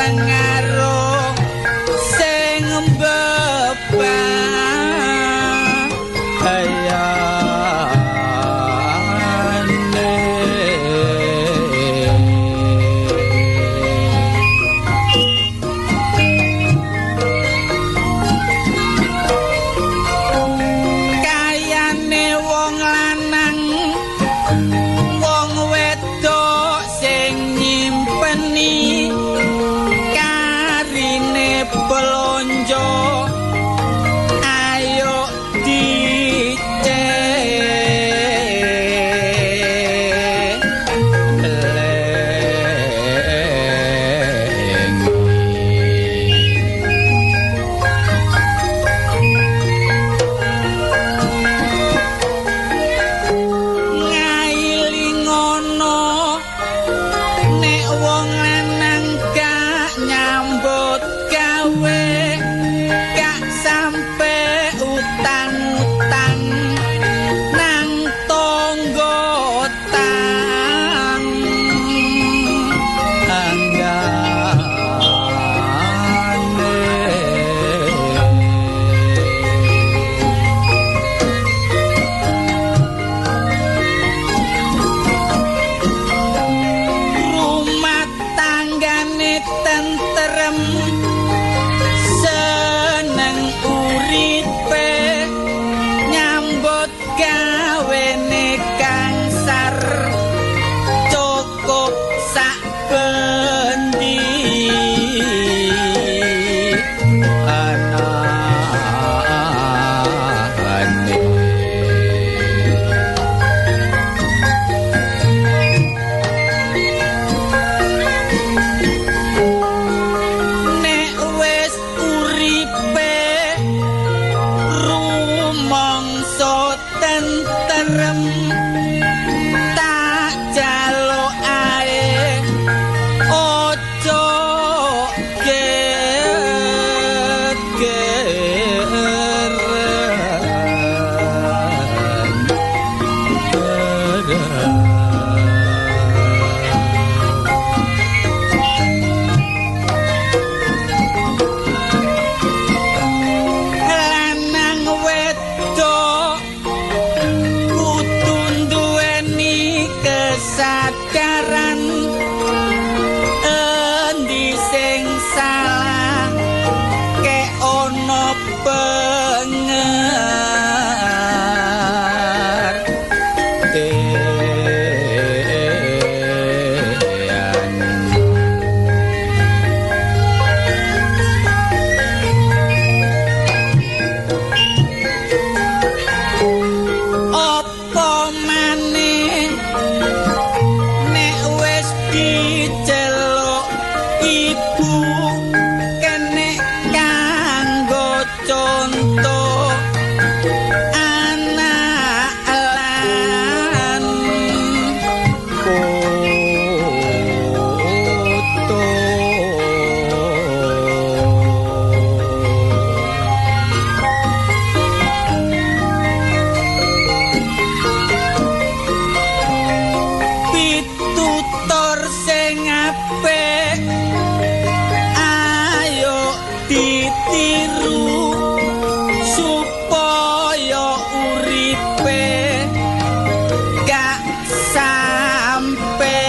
Pengaruh sing mbebahayane. Kayane wong lanang wong wedok sing nyimpeni karine blonjo ayo dicek ngaili ngono nek wong lanang gak nyambut gawe gak sampe utang-utang nang tangga tang anggane. Rumah tanggane tentrem seneng uripe nyambut gawene kangsar cukup sak bendi anane. Nek wis uripe rumangsa tentrem tak jaluk ae aja gegeran. Lanang wedok kudu nduweni kesadaran endi sing salah ke ono pengertian. Apa maneh nek wis diceluk ibu kenek kanggo conto anak lan putu. Pitutur sing apik ayo ditiru supaya uripe gak sampe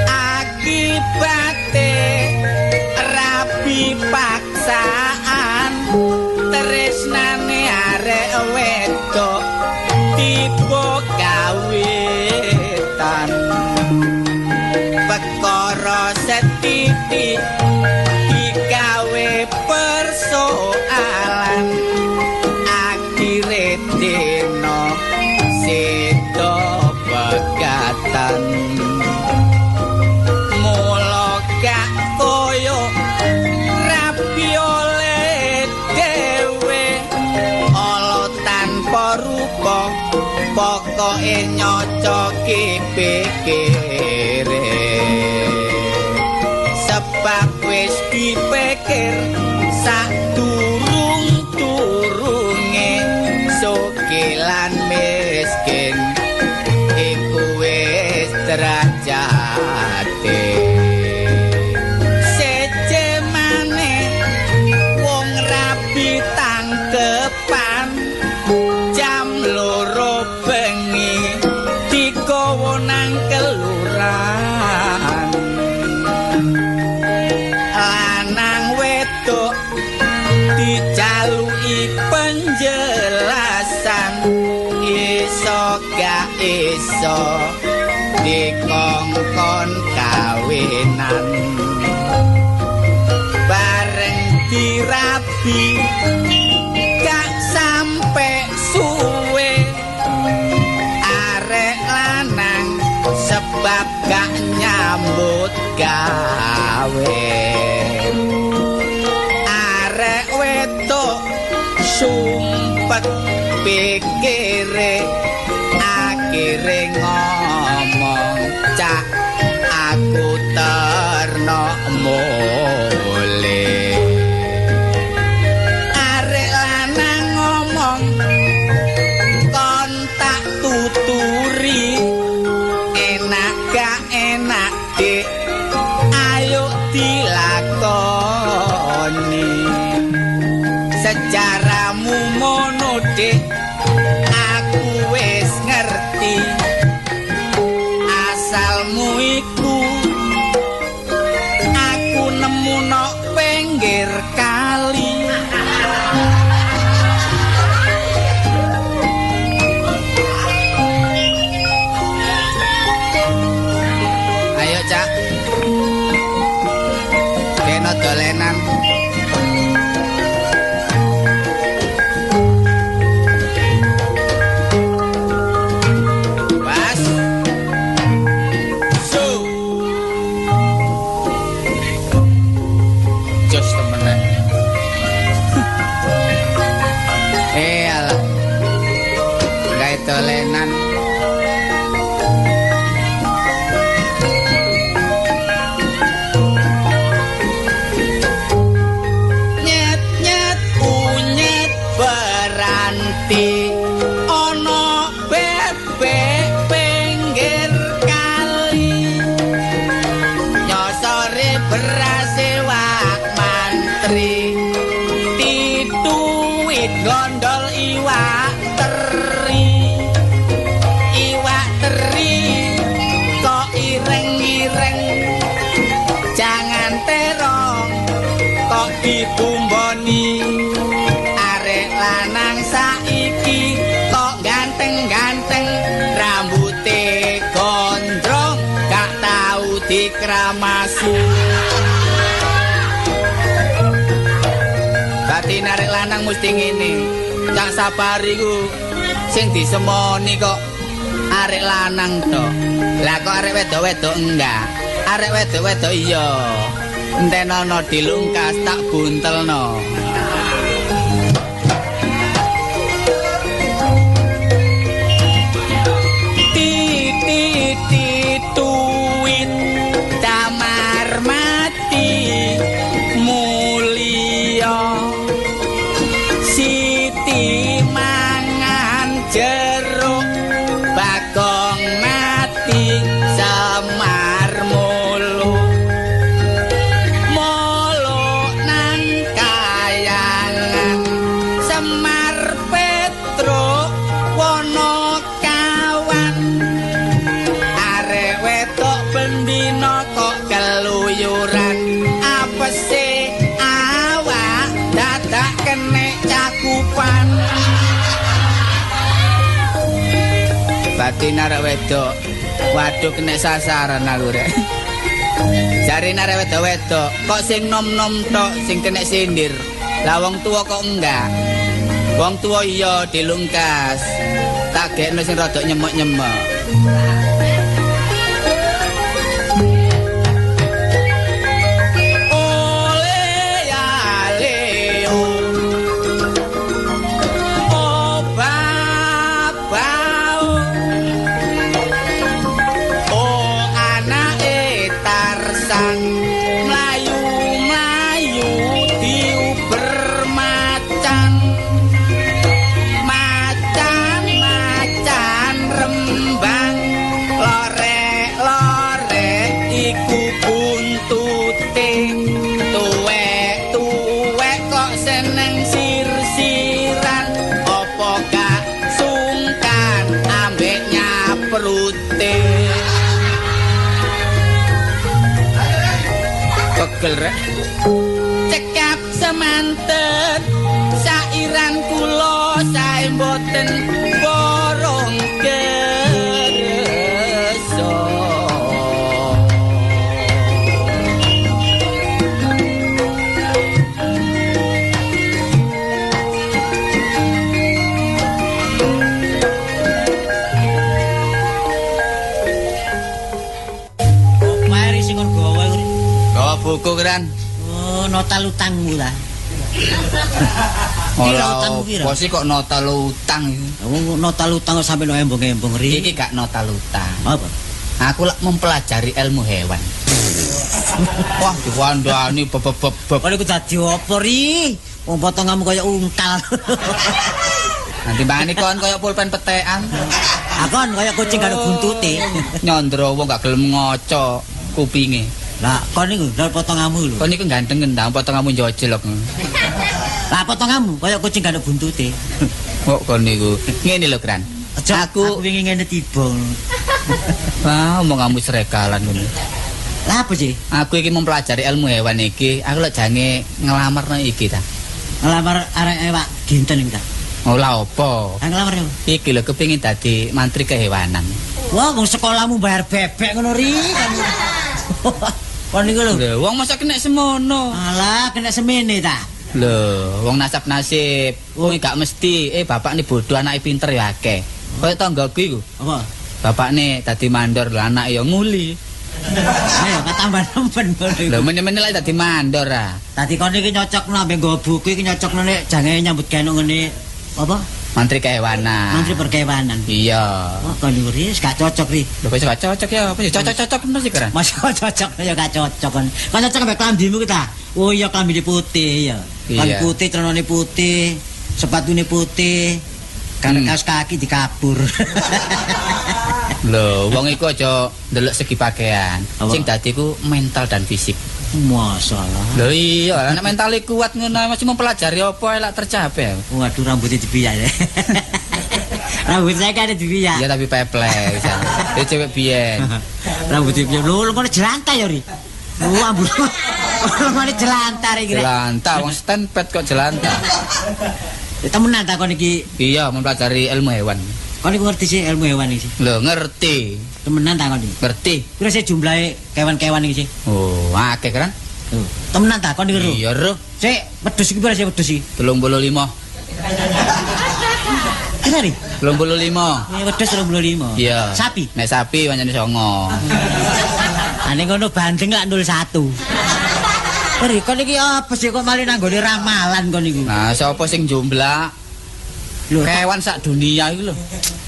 akibate rabi paksaan tresnane arek wedok tiba kawitan perkara sethithik digawe persoalan akhire dina sedo pegatan. Mula gak koyo rabi oleh dhewe ala tanpa rupa pokoke nyocoki pikire sebab wis dipikir sak durung-durunge Njaluki penjelasan iso gak iso dikongkon kawinan. Bareng dirabi gak sampe suwe arek lanang sebab gak nyambut gawe. Arek wedok sumpet pikire akhire ngomong cak aku terno mule. Arek lanang ngomong kon tak tuturi enak gak enak dik ayo dilakoni. Sejaramu ngono dik aku wis ngerti asalmu iku aku nemu nok pinggir kali. Ayo cak kena dolenan. Dolenan. Nyet nyet unyet beranti ana bebek pinggir kali nyosore berase wak mantri tituwit gondol iwak teri. Iwak teri kok ireng-ireng jangan terong kok ditumboni. Arek lanang saiki kok ganteng-ganteng rambute gondrong gak tau dikramasi. Batin arek lanang mesti ngene. Cak Sapari ku sing disemoni kok arek lanang tok. Lah kok arek wedok-wedok enggak? Arek wedok-wedok iya. Entenono dilungkas tak buntelno. Titi tuwit damar mati mulya siti mangan jeruk bagong mati Semar mulu mulu nang kayangan Semar Petruk Wonokawan. Arek wedok bendina kok keluyuran apese awak dadak kenek cakupan. Batin arek wedok waduh kena sasaran aku rek. Jarine arek wedok-wedok kok sing nom-nom tok sing kena sindir. Lah wong tuwa kok enggak? Wong tuwa iya dilungkas. Tak gekno sing rada nyemek-nyemek. Mlayu-mlayu diuber macan. Macan macan rembang lorek-lorek iku buntute. Tuwek-tuwek kok seneng sir-siran apa gak sungkan ambek nyaprute. Pegel rek. Cekap semanten Klaten Borong Kerso. Mari sing kon gawa iku. Gawa buku kan. Oh, nota utangmu lah. Ora apa sih kok nota utang iku? Wong nota utang kok sampe no embong-embong ri. Iki gak nota utang. Apa? Aku lak mempelajari ilmu hewan. Wah, diwandani bebebeb. Kok iku dadi apa ri? Wong potonganmu kaya ungkal. Nanti mbane kon kaya pulpen petekan. Akon kaya kucing karo buntute. Nyandra wong gak gelem ngaca kupinge. Lah kon niku lho potonganmu lho. Kon niku ganteng ndang potonganmu njojlok. Lah potonganmu kaya kucing karo buntute. Kok kon niku ngene lho, Kran. Aku wingi ngene tiba. Wah, omonganmu srekalan ngono. Lah apa sih? Aku iki mempelajari ilmu hewan iki, aku lek jange nglamarno iki ta. Nglamar arek ewak ginten iki ta. Oh lah apa? Nglamar yo. Iki lho kepengin dadi mantri kehewanan. Wah, wong sekolahmu bayar bebek ngono ri. Kon niku lho. Lho, wong masa kena semono. Alah, kena semene ta. Lho, wong nasab nasib. Wong gak mesti bapakne bodoh anake pinter ya akeh. Kaya tanggaku iku. Apa? Bapakne dadi mandor, lho anake ya nguli. Ayo tambah nemben ngono iku. Lho meneh-meneh lek dadi mandor ah. Dadi kon iki nyocokno ambek nggo buku iki nyocokno nek jange nyambut gawe ngene apa? Mantri kehewanan. Mantri perkewanan. Iya. Wah, kon niku ri gak cocok ri. Lho kok gak cocok ya? Apa ya cocok-cocok ngono sih, Kran? Mas cocok ya gak cocok kon. Kon cocok ambek klambimu ki ta? Oh iya klambine putih ya. Klambi putih, celanane putih, sepatune putih. Kan kaos kaki dikabur. Lho, wong iku aja ndelok segi pakaian. Sing dadi ku mental dan fisik. Masalah. Lho iya, nek mentale kuat ngono mesti mempelajari apa elak tercapai. Waduh, rambutnya dibiyak ya. Rambut saya kan dibiyak. Iya tapi peplek pisan. Ya cewek biyen. Rambutnya biyen. Lho, ngono jelantah ya, Ri. Lho, ambur. Ngono jelantah iki. Jelantah wong stenpet kok jelantah. Temenan ta kon iki? Iya, mempelajari ilmu hewan. Kon iku ngerti sih ilmu hewan iki? Lho, ngerti. Temenan ta kon iki? Ngerti. Piro sih jumlahe kewan-kewan iki sih? Oh, akeh kan? Lho, temenan ta kon iki lho? Iya, ro. Sik, wedhus iki piro sih wedhus iki? 35. Kira ri? 35. Iya, wedhus 35. Iya. Sapi? Nek sapi pancene 9. Ane ngono bandeng lak 01. Ri, kon iki apa sih kok malah nang nggone ramalan kon iku? Nah, sapa sing jumlah? Lho, kewan sak dunia iku lho.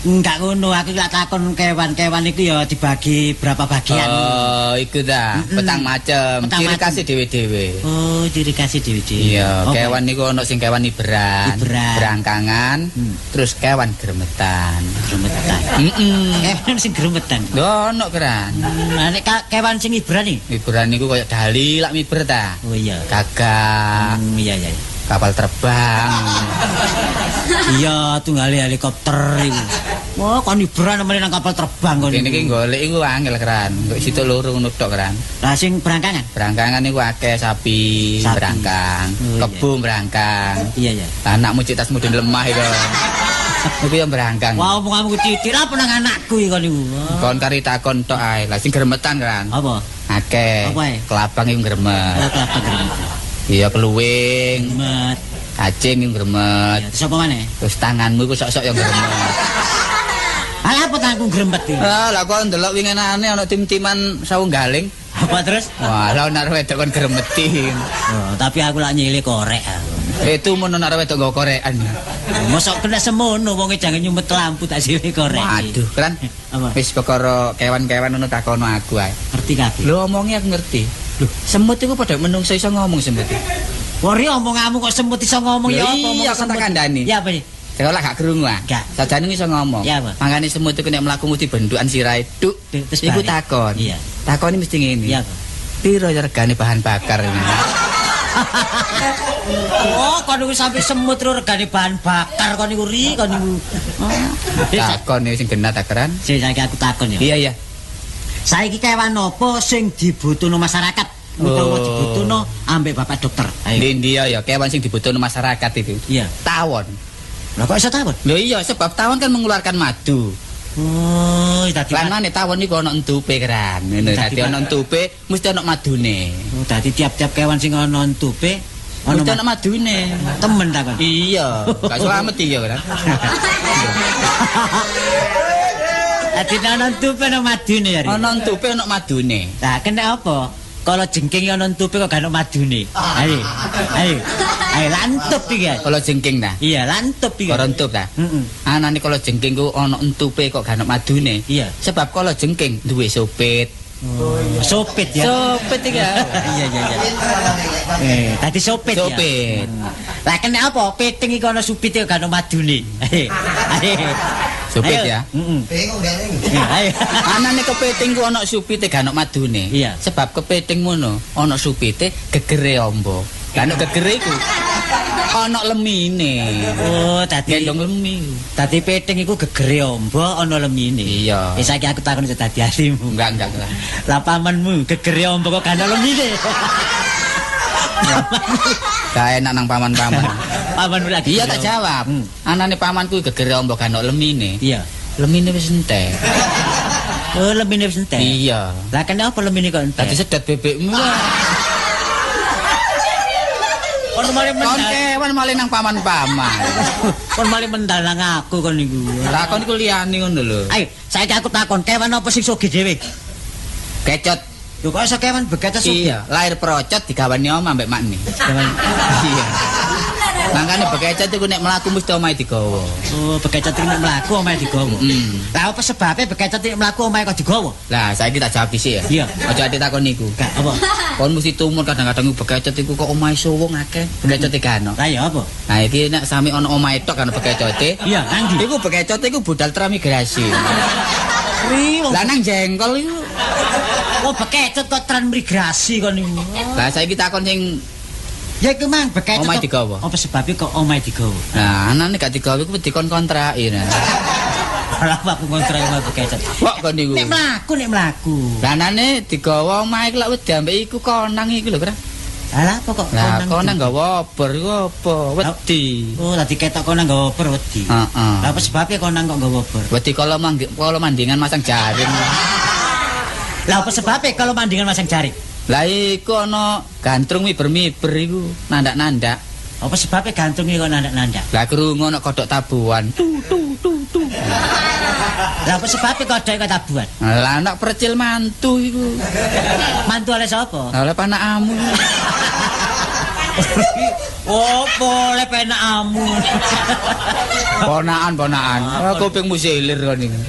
Enggak ngono, aku lak takon kewan-kewan iku ya dibagi berapa bagian. Oh, iku ta, petang macem, ciri khas dhewe-dhewe. Oh, ciri khas dhewe-dhewe. Iya, kewan niku ana sing kewan iberan, berangkangan, terus kewan gremetan. Gremetan. Heeh. Kewan sing gremetan. Lho, ono keran. Lah nek kewan sing iberan iki? Iberan niku koyo dali lak miber ta. Oh iya. Gagak. Iya iya. Kapal terbang. Iya, tunggale helikopter iku. Wah, kon iberan meneh nang kapal terbang kon. Kene iki golek iku angel keran. Kok situ loro ngono tok keran. Lah sing berangkangan? Berangkangan iku akeh sapi, berangkang, kebo berangkang. Iya, iya. Anakmu cek tasmu di lemah iku. Iku yang berangkang. Wah, omonganmu titik apa nang anakku iki kon iku. Kon kari takon tok ae. Lah sing gremetan keran. Apa? Akeh. Kelabang iku gremet. Oh, kelabang gremet. Iya, keluwing. Gremet. Kacing yang gremet. Terus apa maneh? Terus tanganmu iku sok-sok yang gremet. Alah apa tanganku gremet iki? Ah, lah kok ndelok winginane ana tim-timan sawunggaling. Apa terus? Wah, lah nek wedok kon gremeti. Oh, tapi aku lak nyilih korek aku. Itu mun nek wedok nggo korekan. Mosok kena semono wonge jangan nyumet lampu tak silih korek. Waduh, keren. Wis perkara kewan-kewan ngono takono aku ae. Ngerti kabeh. Lho omonge aku ngerti. Lho, semut iku padha menungso iso ngomong semut iku. Wori omonganmu kok semut iso ngomong ya apa? Iya, aku tak kandhani. Ya apa sih? Sekolah gak krungu ah. Sajane iso ngomong. Mangkane semut iku nek mlaku mesti bentukan sirahe duk. Iku takon. Iya. Takone mesti ngene. Iya, apa? Piro regane bahan bakar ini? Oh, kon niku sampe semut ro regane bahan bakar kon niku ri kon niku. Takon sing genah takeran. Sing saiki aku takon ya. Iya, iya. Saiki kewan apa sing dibutuhno masyarakat? Utawa dibutuhno ambek bapak dokter. Ayo. Di India ya kewan sing dibutuhno masyarakat itu. Iya. Tawon. Lah kok iso tawon? Lho iya, sebab tawon kan mengeluarkan madu. Oh, dadi lanane tawon iku ana entupe keran. Ngono, dadi ana entupe mesti ana madune. Oh, dadi tiap-tiap kewan sing ana entupe ana mesti ana madune. Temen ta kon? Iya, gak slamet iya kan. Dadi ana entupe ana madune ya. Ana entupe ana madune. Lah kena apa? Kalau jengking ana entupe kok gak ana madune. Ayo. Ayo. Ayo lantup iki. Kalau jengking ta? Iya, lantup iki. Ora entup ta? Heeh. Anane kalau jengking ku ana entupe kok gak ana madune. Iya. Sebab kalau jengking duwe sopit. Oh, iya. Sopit ya. Sopit iki ya. Iya iya iya. Tadi sopit ya. Sopit. Lah kena apa? Piting iki ana supite gak ana madune. Ayo. Supit ya. Heeh. Bingung gak Ayo. Anane kepiting ku ana supite gak ana madune. Iya. Sebab kepiting ngono ana supite gegere amba. Lah nek gegere iku ana lemine. Oh, dadi gendong lemi. Dadi piting iku gegere amba ana lemine. Iya. Eh saiki aku takon dadi ahlimu. Enggak lah. Lah pamanmu gegere amba kok gak ana lemine. Gak enak nang paman-paman. Pamanmu lagi. Iya tak jawab. Anane pamanku gegere amba gak ana lemine. Iya. Lemine wis entek. Oh, lemine wis entek. Iya. Lah kenapa lemine kok entek? Dadi sedot bebekmu. Kon malah mendal. Kon kewan malah nang paman-paman. Kon malah mendal nang aku kon niku. Lah kon iku liyane ngono lho. Ayo, saiki aku takon, kewan apa sing sugih dhewe? Kecot. Lho kok iso kewan bekecot sugih? Iya, lahir procot digawani omah ambek makne. Iya. Mangkane bekecot iku nek mlaku mesti omahe digawa. Oh, bekecot iku nek mlaku omahe digawa. Lah apa sebabe bekecot nek mlaku omahe kok digawa? Lah saiki tak jawab dhisik ya. Iya. Aja ate takon niku. Gak apa. Kon mesti tumur kadang-kadang bekecot iku kok omahe suwung akeh, bekecote gak ono. Lah ya apa? Nah iki nek sami ono omahe tok kan bekecote. Iya, nang ndi? Iku bekecote iku budal transmigrasi. Lah nang jengkol iku. Oh, bekecot kok transmigrasi kon niku. Lah saiki takon sing ya iku mang bekecot. Omahe digawa. Apa sebabe kok omahe digawa? Nah, anane gak digawa iku dikon kontraki nah. Lah aku kontrak omahe bekecot. Kok kon niku? Nek mlaku, nek mlaku. Lah anane digawa omahe lak wedi ambek iku konang iku lho, Kra. Lah apa kok konang? Lah konang gawa obor iku apa? Wedi. Oh, dadi ketok konang gawa obor wedi. Heeh. Lah apa sebabe konang kok gawa obor? Wedi kalau mandingan masang jaring. Lah apa sebabe kalau mandingan masang jaring? Lah iku ana gantrung miber-miber iku nandak-nandak. Apa sebabnya gantrung iku nandak-nandak? Lah krungu ana kodhok tabuhan. Tu tu tu tu. Lah apa sebabnya kodhok iku tabuhan? Lah anak percil mantu iku. Mantu oleh sapa? Oleh panakamu. Opo oleh penakamu? Ponakan, ponakan. Kupingmu silir kon iki.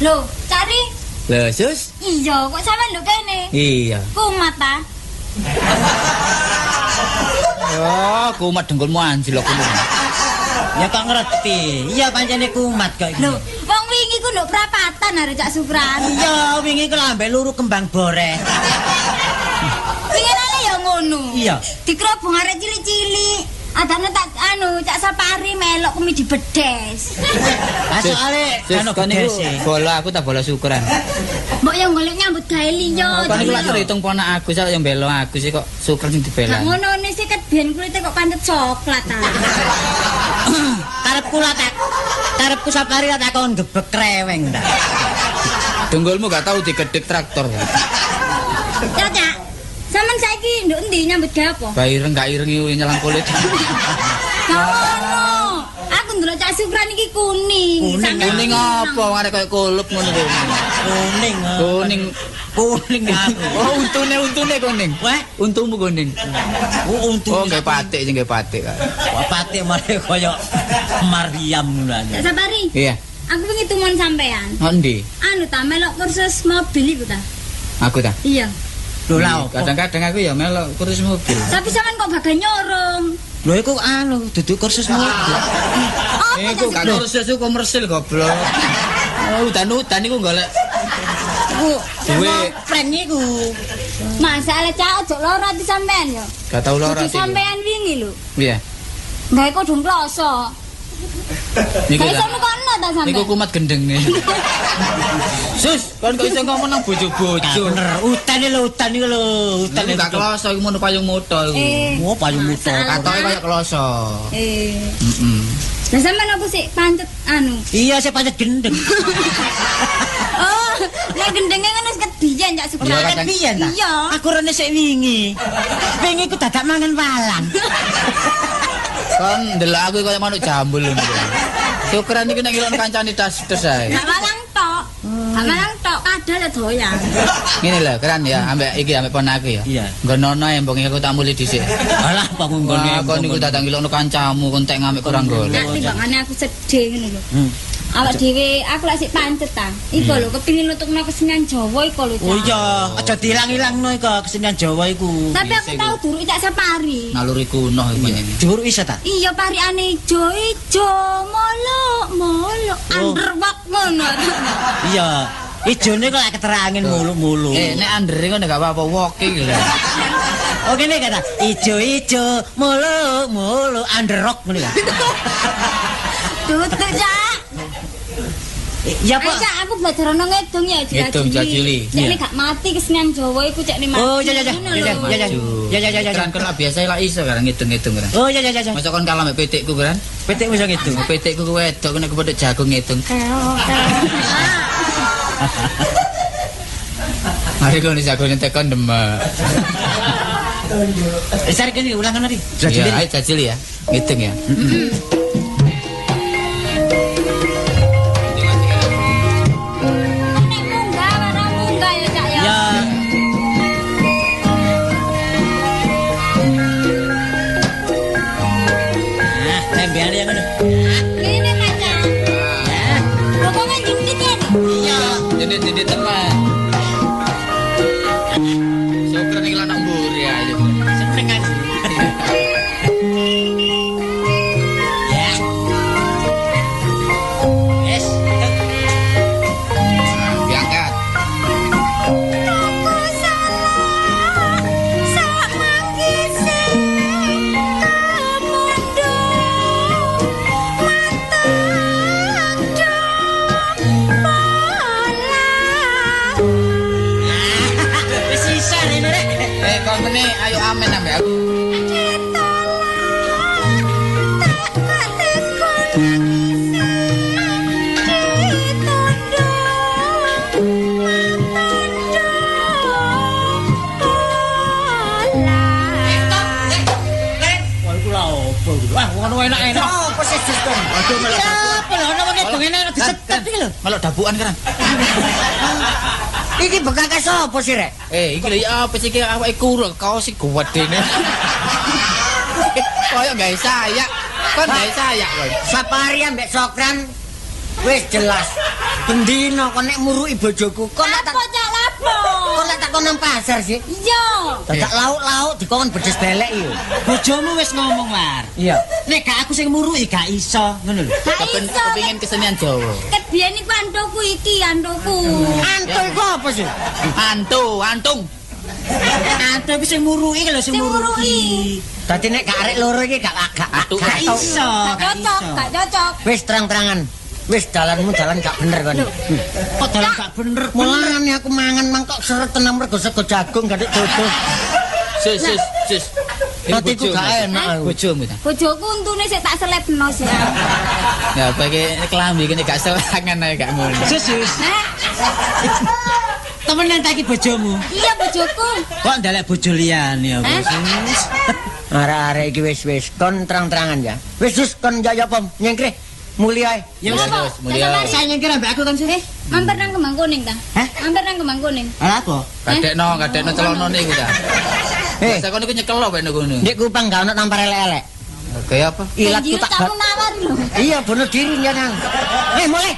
Lho, cari. Lho, Sus? Iya, kok sampean nduk kene? Iya. Kumat ta? Oh, kumat dengkulmu anjlok ngono. Ya kok ngerti. Iya pancene kumat kok iki. Lho, wong wingi ku nduk prapatan arek Cak Sukran. Iya, wingi ku lambe luru kembang boreh. Winginane ya ngono. Iya. Dikerobong arek cilik-cilik. Adane tak anu Cak Sapari melok kumi dibedes. Lah soale kan bedes. Bola aku tak bola syukuran. Mbok yang golek nyambut gawe liya. Kon iku lak terhitung ponak aku sak yang bela aku sih kok syukur sing dibela. Gak ngono ne sih ket biyen kulite kok pancet coklat ta. Karepku lah tak. Karepku Sapari lah tak kon gebek kreweng ta. Dengkulmu gak tau digedhek traktor. Cak, Cak. Sampeyan saiki nduk endi nyambut gawe apa? Ba ireng gak ireng iku nyelang kulit. Gak ono. Aku ndelok Cak Sukran iki kuning. Kuning apa arek koyo kulup ngono kuwi. Kuning. Kuning. Kuning aku. Oh, untune kuning. Wah, untumu kuning. Oh, untu. Oh, nggae patik sing nggae patik. Wah, patik mare koyo Maryam ngono aja. Cak Sapari. Iya. Aku wingi tumon sampean. Endi? Anu ta melok kursus mobil iku ta? Aku ta? Iya. Lho lah opo? Kadang-kadang aku ya melok kursus mobil. Tapi sampean kok bagian nyorong. Lho iku anu duduk kursus mobil. Iku gak kursus iku komersil goblok. Oh, udan-udan iku golek iku duwe prank iku. Masalah cak ojo lara ati sampean yo. Gak tau lara ati. Sampean wingi lho. Iya. Gawe kodhong kloso. Niku iso nukono ta sampean? Niku kumat gendenge. Sus, kon kok iso ngomong nang bojo-bojo. Bener, utan iki lho, utan iki lho, utan iki gak kloso iku mono payung moto iku. Oh, payung moto. Katoke kaya kloso. Heeh. Lah sampean apa sih pancet anu? Iya, saya pancet gendeng. Oh, nek gendenge ngono wis kebiyen Cak Sukran. Kebiyen ta? Iya. Aku rene sik wingi. Wingi ku dadak mangan walang. Kon ndelok aku kaya manuk jambul ngono. Sukran iki nek ngelokno kancane tas-tas ae. Gak walang tok. Gak walang tok, kadal ya doyan. Ngene lho, Kran ya, ambek iki ambek ponaku ya. Nggonono embong aku tak mulih dhisik. Alah, bangun nggone. Kon niku datang ngelokno kancamu kon tek ngamek kurang golek. Nek timbangane aku sedih ngono lho. Awak dhewe aku lak sik pancet ta. Iku lho kepengin nutukno kesenian Jawa iku lho. Oh iya, aja diilang-ilangno iku kesenian Jawa iku. Tapi aku tau duruk Cak Sapari. Naluri kuno iku ngene. Duruk iso ta? Iya, pariane ijo-ijo, molok-molok, underwalk ngono. Iya. Ijone kok lak keterangin muluk-muluk. Nek andere ngono gak apa-apa walking lho. Oh kene kata ijo-ijo, muluk-muluk, underrock ngono ya. Tutuk, Cak. Ya Pak. Cak, aku belajar ono ngedung ya Ngedung jajili. Cek nek gak mati kesenian Jawa iku cek nek mati. Oh iya iya iya. Iya iya iya iya. Kan kan biasa lak iso kan ngedung-ngedung kan. Oh iya iya iya. Masa kon kalah mek pitikku kan? Pitikmu iso ngedung. Pitikku ku wedok nek kepethuk jagung ngedung. Mari kon jagone tekon demek. Wis arek kene ulangan mari. Jajili. Ayo jajili ya. Ngedung ya. Jadi teman. Sokran iki lanang mburi ayo. Seneng aku. Ya. Yes. Diangkat. Tuku salah sak manggise kamondo matang do. Kon meneh ayo amen ambek aku. Wah iku lha opo iku? Wah ngono enak-enak. Opo sih sistem? Aduh melok. Apa lho ono wong ngedung enak disetet iki lho. Melok dabukan kan. Iki bekas sapa sih rek? Iki lho ya apa sih iki awake kuru kaos sing gedene. Koyo gawe sayak. Kon gawe sayak kon. Sapari ambek Sokran wis jelas. Bendino kon nek muruki bojoku kon tak Cak lapo. Kon tak kon nang pasar sih. Iya. Dadak lauk-lauk dikon bedes belek iki. Bojomu wis ngomong war. Iya. Nek gak aku sing muruki gak iso ngono lho. Kepengin kesenian Jawa. Ket biyen iku antuku iki, antuku. Antu iku apa sih? Antu, antung. Antu iku sing muruki lho sing muruki. Dadi nek gak arek loro iki gak iso. Gak cocok, gak cocok. Wis terang-terangan. Wis dalanmu dalan gak bener kon. Kok dalan gak bener? Mulane aku mangan mang kok seret tenan mergo sego jagung gak dodo. Sis sis sis. Atiku gak enak aku. Bojomu ta? Bojoku untune sik tak selebno sih. Ya apa iki klambi iki gak selangan ae gak ngono. Sis sis. Temenan ta iki bojomu? Iya bojoku. Kok ndelek bojo liyane apa sis? Arek-arek iki wis kon terang-terangan ya. Wis sus kon njaya apa nyengkreh. Mulia ae. Ya wis, mulia. Saya nyengkir ambek aku kan sih. Mampir nang Kembang Kuning ta? Hah? Mampir nang Kembang Kuning. Lah apa? Kadekno celana niku ta. Saya kono iku nyekel lho ben ngono. Ndek Kupang gak ono tampar elek-elek. Kaya apa? Ilatku tak nawar lho. Iya, bunuh diri ya nang. Mulai.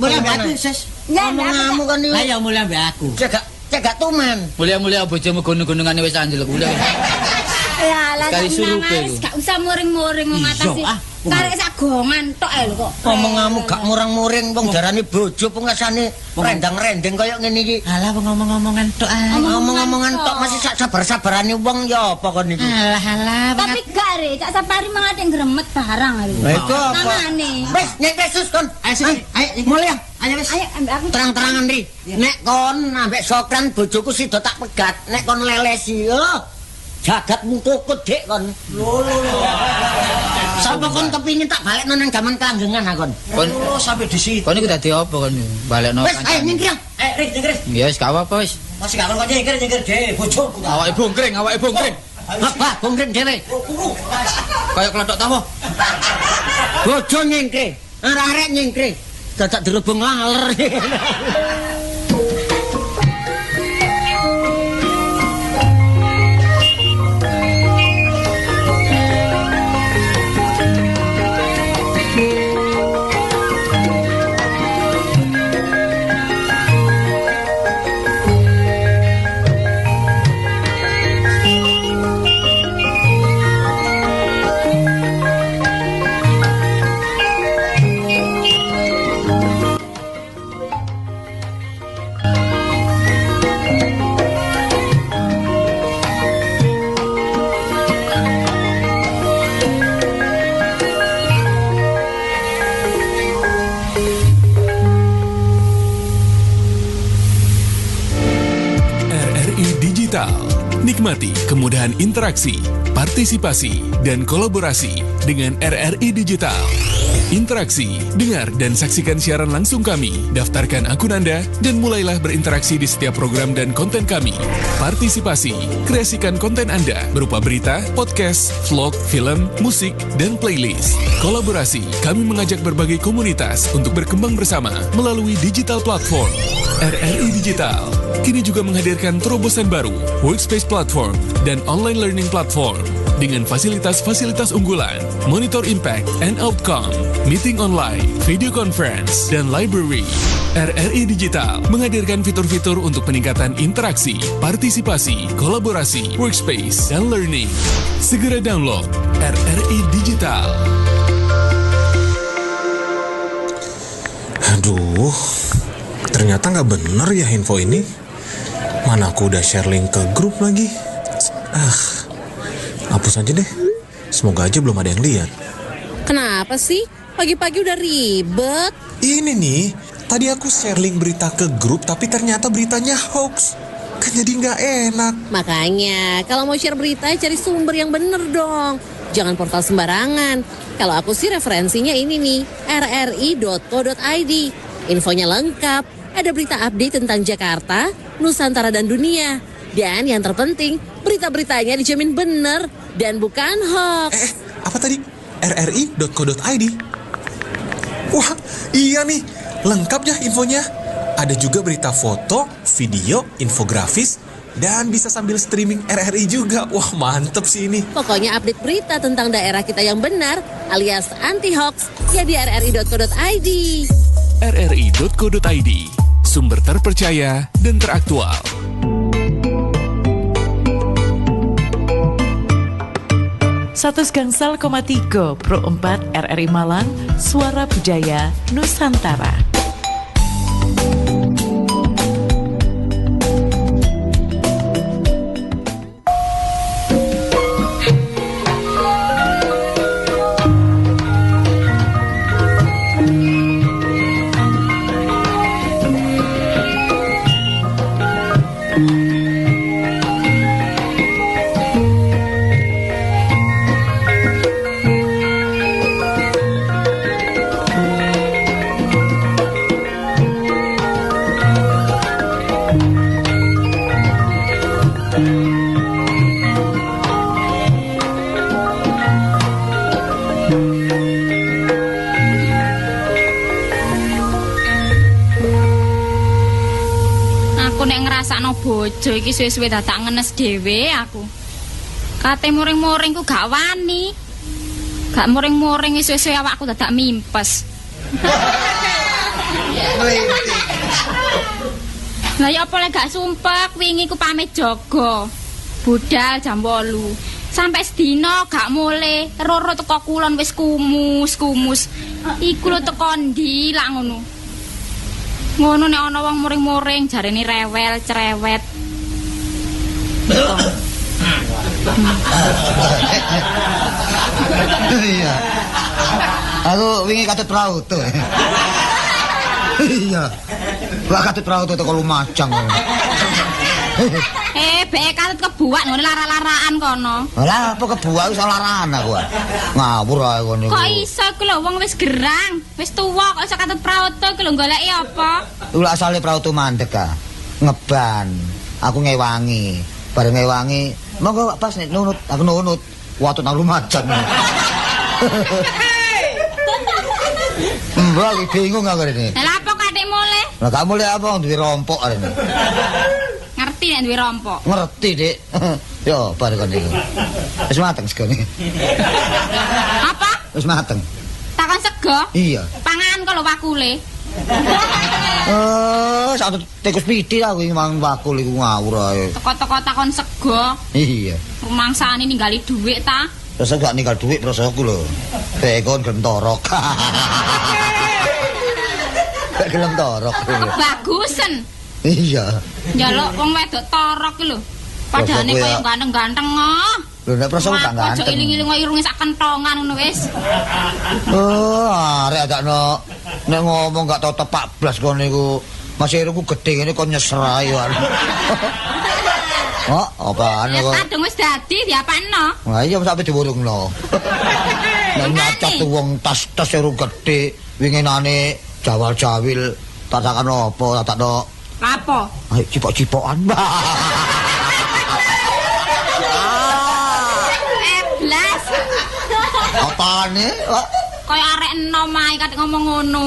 Mulai ambek aku, Sis. Omonganmu kon niku. Lah ya mulai ambek aku. Cek gak tuman. Mulia-mulia bojomu gunung-gunungane wis anjlek mulai. Lah Sekali surupe iku. Gak usah muring-muring wong atas. Karek sak gongan tok ae lho kok. Omonganmu gak murang-muring wong darani bojo pengasane rendang-rendeng kaya ngene iki. Alah wong ngomong-ngomongan tok ae. Ngomong-ngomongan tok masih sak sabar-sabarane wong ya apa kon iki. Alah alah. Tapi gak re, Cak Sapari mangate ngremet barang lho. Lah iku apa? Tangane. Wis nyek sus kon. Ayo ayo mulai. Ayo wis. Ayo ambek aku. Terang-terangan ri. Nek kon ambek Sokran bojoku sida tak pegat, nek kon lelesi. Oh. Jagatmu kukut dik kon. Lho lho lho. Sapa kon kepingin tak balekno nang jaman kelanggengan akon. Kon Oh, sampai di situ. kon iku dadi apa kon balekno Wis, ayo nyingkir. Eh, Rik, nyingkir. Ya wis gak apa-apa wis. Masih gak kon kok nyingkir, nyingkir dhewe bojoku ta. Awake bongkring, awake bongkring. Bapak bongkring dhewe. Kuru. Kayak klothok tawa. Bojo nyingkir, arek-arek nyingkir. Dadak dirubung laler. RRI Digital. Nikmati kemudahan interaksi, partisipasi, dan kolaborasi dengan RRI Digital. Interaksi, dengar dan saksikan siaran langsung kami, daftarkan akun Anda, dan mulailah berinteraksi di setiap program dan konten kami. Partisipasi, kreasikan konten Anda berupa berita, podcast, vlog, film, musik, dan playlist. Kolaborasi, kami mengajak berbagai komunitas untuk berkembang bersama melalui digital platform. RRI Digital kini juga menghadirkan terobosan baru, workspace platform, dan online learning platform dengan fasilitas-fasilitas unggulan, monitor impact and outcome, meeting online, video conference, dan library. RRI Digital menghadirkan fitur-fitur untuk peningkatan interaksi, partisipasi, kolaborasi, workspace, dan learning. Segera download RRI Digital. Aduh, ternyata nggak bener ya info ini. Mana aku udah share link ke grup lagi. Ah, hapus aja deh. Semoga aja belum ada yang lihat. Kenapa sih? Pagi-pagi udah ribet. Ini nih, tadi aku share link berita ke grup tapi ternyata beritanya hoax. Kan jadi nggak enak. Makanya, kalau mau share berita cari sumber yang bener dong. Jangan portal sembarangan. Kalau aku sih referensinya ini nih, rri.co.id. Infonya lengkap, ada berita update tentang Jakarta, Nusantara dan dunia. Dan yang terpenting, berita-beritanya dijamin bener dan bukan hoax. Apa tadi? rri.co.id. Wah, iya nih, lengkap ya infonya. Ada juga berita foto, video, infografis, dan bisa sambil streaming RRI juga. Wah, mantep sih ini. Pokoknya update berita tentang daerah kita yang benar alias anti hoax ya di rri.co.id. rri.co.id, sumber terpercaya dan teraktual. 100,3 Pro 4 RRI Malang, Suara Budaya Nusantara. Aku nek ngrasakno bojo iki suwe-suwe dadak ngenes dhewe aku. Kate muring-muring ku gak wani. Gak muring-muring suwe-suwe awakku dadak mimpes. Lah ya apa lek gak sumpek wingi ku pamit jaga. Budal jam 8. Sampai sedina gak mulih, roro teko kulon wis kumus-kumus. Iku lho teko ndi lak ngono. Ngono nek ana wong muring-muring jarene rewel, cerewet. Iya. Aku wingi katut prauto. Iya. Lah katut prauto teko Lumajang. Beke katut kebuak ngene lara-laraan kono. Lah apa kebuak iso laraan aku. Ngawur ae kono iku. Kok iso iku lho wong wis gerang, wis tuwa kok iso katut prauto iku lho goleki apa? Iku lak asale prauto mandek ah. Ngeban. Aku ngewangi. Bareng ngewangi, monggo Pak Bas nek nunut, aku nunut. Watut nang Lumajang. Mbak bingung aku rene. Lah apa katik mulih? Lah gak mulih apa duwe rompok rene. Ngerti nek duwe rompok? Ngerti, Dik. Yo bar kon niku. Wis mateng segone. Apa? Wis mateng. Takon sego? Iya. Pangan kok lho wakule. Satu tikus piti aku iki mang wakul iku ngawur ae. Teko-teko takon sego. Iya. Rumangsane ninggali dhuwit ta? Terus gak ninggal dhuwit terus aku lho. Bekon gelem torok. Gak gelem torok. Kebagusen. Iya. Njaluk wong wedok torok iki lho. Padahane koyo ganteng-ganteng ah. Lho nek proso gak ganteng. Aja iling-iling kok irunge sak kentongan ngono wis. Oh, arek adakno nek ngomong gak tau tepak blas kono iku. Masih irungku gedhe ngene kon nyesrai wae. Oh, apaan kok? Kadung wis dadi diapakno. Lah iya sampe diwurungno. Nek nyacat wong tas-tas irung gedhe winginane jawal-jawil tatakan apa tatakno. Apa? Ayo cipok-cipokan. Blas. Apane? Kaya arek enom ae katik ngomong ngono.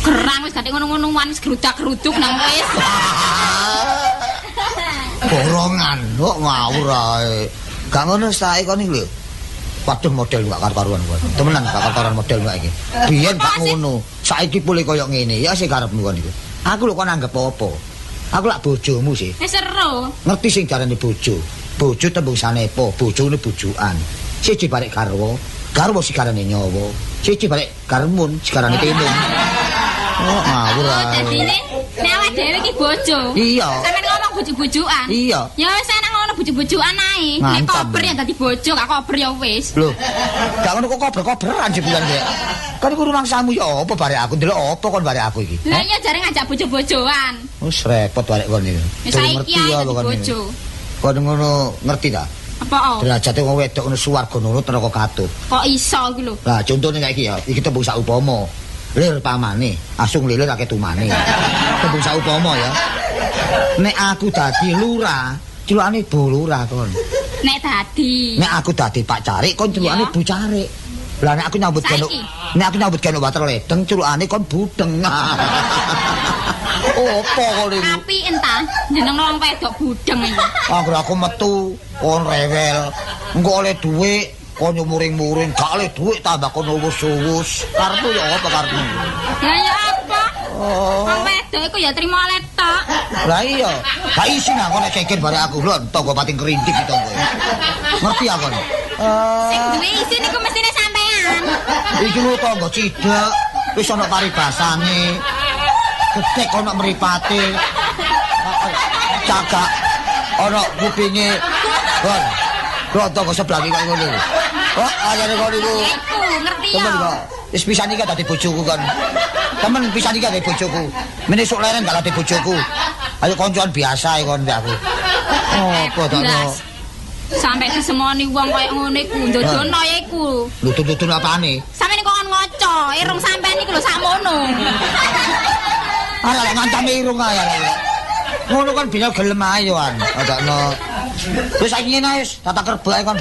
Gerang wis katik ngono-ngonoan wis grudak-gruduk nang wis. Borongan kok ngawur ae. Gak ngono sae kon iki lho. Waduh model gak karu-karuan kon. Temenan gak karu-karuan model gak iki. Biyen gak ngono. Saiki pulih koyo ngene. Ya sing karepmu kon iku. Aku lho kon anggap apa? Aku lak bojomu sih. Wis seru. Ngerti sing jarane bojo. Bojo tembung sanepa, bojone bujukan. Siji barek garwa, garwa sikarane nyawa. Siji barek garmun, sikarane timun. Oh, ngawur ae. Dadine nek awake dhewe iki bojo. Iya. Sampeyan ngomong bojo-bojokan. Iya. Ya wis enak ngono bojo-bojokan ae. Nek kober ya dadi bojo, gak kober ya wis. Lho, gak ngono kok kober-koberan jebulan kek. Kan iku rumangsamu ya apa barek aku ndelok apa kon barek aku iki? Lah iya jare ngajak bojo-bojoan. Wis repot barek kon iki. Wis saiki ya bojo. Kon ngono ngerti ta? Apa? Derajate wong wedok ngono swarga nurut neraka katut. Kok iso iku lho? Lah contone kayak iki ya, iki tembung saupama. Lir pamane, asung lilir akeh tumane. Tembung saupama ya. Nek aku dadi lurah, celukane Bu Lurah kon. Nek dadi. Nek aku dadi Pak Carik, kon celukane Bu Carik. Lah nek aku nyambut genuk, nek aku nyambut genuk water ledeng, celukane kon budeng. Opo kon iku? Api entah, jeneng wong wedok budeng iki. Anggere aku metu kon rewel, engko oleh dhuwit kon muring-muring, gak oleh dhuwit tambah kon uwus-uwus. Karepmu ya apa karepmu? Lah ya apa? Oh. Wong wedok iku ya trimo oleh tok. Lah iya, gak isin aku nek cekin barek aku lho, tangga pating kerindik iki tangga. Ngerti aku. Sing duwe isin iku mestine sampean. Iki lho tangga cidek, wis ana paribasane. Gedhek ana mripate. Cagak ana kupinge. Bon. Lho tangga sebelah iki kok ngono. Oh, ayane kon iku. Iku ngerti ya. Wis pisan iki dadi bojoku kon. Temen pisan iki dadi bojoku. Mene esuk leren gak dadi bojoku. Ayo koncoan biasa iki kon mbek aku. Apa to? Sampai disemoni wong koyo ngono iku, ndodono ya iku. Lho dudun apane? Sampeyan kok kon ngoco, irung sampean iku lho sakmono. Arek lek ngancam irung ae arek. Ngono kan bina gelem ae yo an. Adakno. Wis saiki ngene ae wis, tata kerbek ae kon.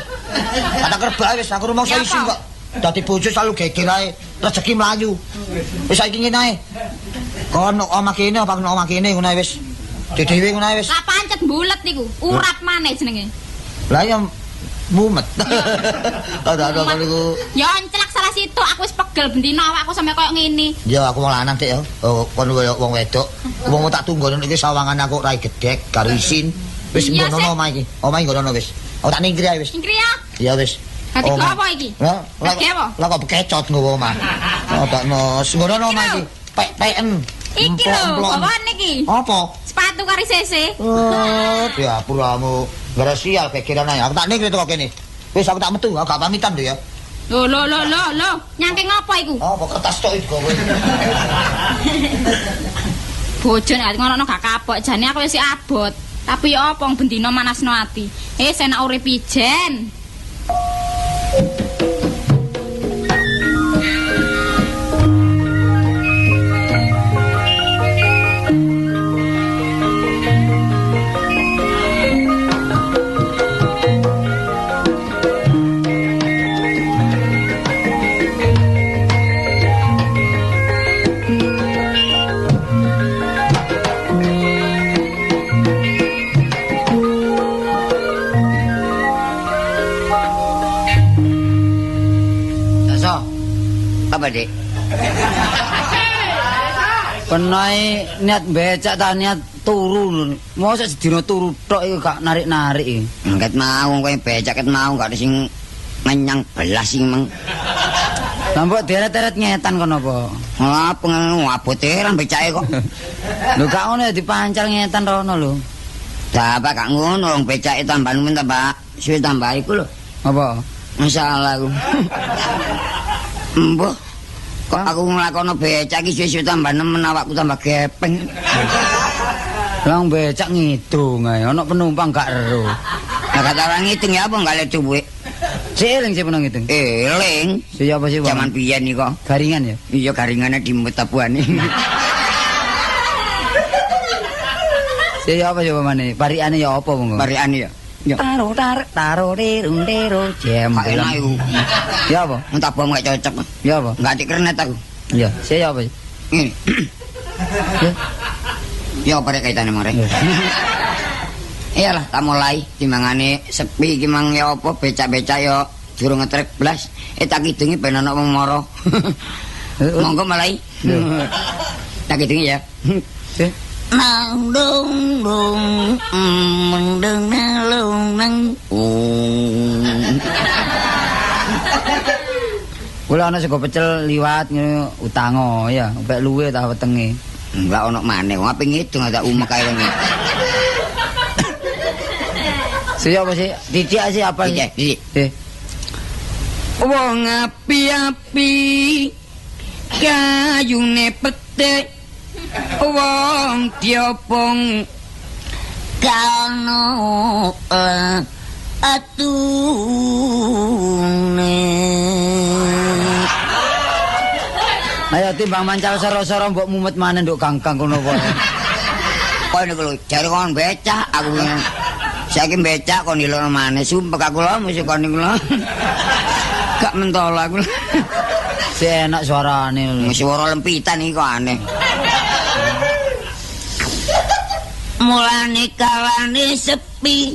Tata kerbek ae wis aku rumangsa isin kok. Dadi bojo selalu geger ae, rezeki mlayu. Wis saiki ngene ae. Kon omah kene apa omah kene ngono ae wis. Dhewe ngono ae wis. Lah pancet bulet niku, urap maneh jenenge. Lah ya mumet. Ada-ada kon niku. Ya enclak salah situ, aku wis pegel bendina awakku sampe koyo ngene. Ya aku wong lanang Dik ya. Oh, kon koyo wong wedok. Wong tak tunggone iki sawangan aku rai gedhek karo isin. Wis nggono omah iki. Omah nggono wis. Aku tak ningkri ae wis. Ningkri ya? Iya wis. Dadi apa iki? Lah kok bekecot nggawa omah. Adakno nggono omah iki. Pek-peken. Iki lho, bawane iki. Apa? Sepatu kari sese. Oh, diapuramu. Gara sial pikiran ae. Aku tak ningkri teko kene. Wis aku tak metu, aku gak pamitan lho ya. Lho lho lho lho lho, nyangking apa iku? Oh, kok kertas tok iku kowe. Bojo nek ngono gak kapok, jane aku wis abot. Tapi ya apa wong bendina manasno ati. Enak urip ijen. Apa, Dik? Penai niat becak ta niat turu lho. Mosok sedina turu tok iku gak narik-narik iki. Ket mau kowe becak ket mau gak ada sing ngenyang belas sing meng. Lah mbok deret-deret ngetan kono apa? Lah abote ra becake kok. Lho gak ngono ya dipancal ngetan rono lho. Lah apa gak ngono wong becake tambah numen tambah suwe tambah iku lho. Apa? Masalah aku. Mbah, kok aku nglakono becak iki suwe-suwe tambah nemen awakku tambah gepeng. Lah becak ngidung ae, ana penumpang gak ero. Lah kata orang ngitung ya apa gak le duwe. Sik eling sik penumpang ngitung. Eling. Sik apa sih? Jaman biyen iki kok. Garingan ya? Iya garingane dimut tabuhane. Sik apa ya pamane? Parikane ya apa monggo? Parikane ya. Ya. Taro tar taro rirung tero jem. Gak enak iku. Ya apa? Entah bom gak cocok. Ya apa? Enggak dikernet aku. Ya, sik ya apa? Ngene. Ya. Ya apa rek kaitane mare? Iyalah, tak mulai timbangane sepi iki mang ya apa becak-becak ya durung ngetrek blas. Tak kidungi ben ana wong mara. Monggo mulai. Tak kidungi ya. Nang dong dong mendeng nalung nang. Kula ana sego pecel liwat ngene utango ya, mpek luwe ta wetenge. Enggak ono maneh, wong ape ngitung tak umek kae wong. Siapa sih? Titik sih apa sih? Titik. Wong api-api kayune petik. Wong diopong kano atune. Ayo timbang mancal soro-soro mbok mumet maneh nduk ganggang kono wae. Kok niku lho jare kon becak aku. Saiki becak kon dilono maneh sumpek aku lho mesti kon niku lho. Gak mentol aku. Sik enak suarane lho. Suara lempitan iki kok aneh. Mulane kalane sepi,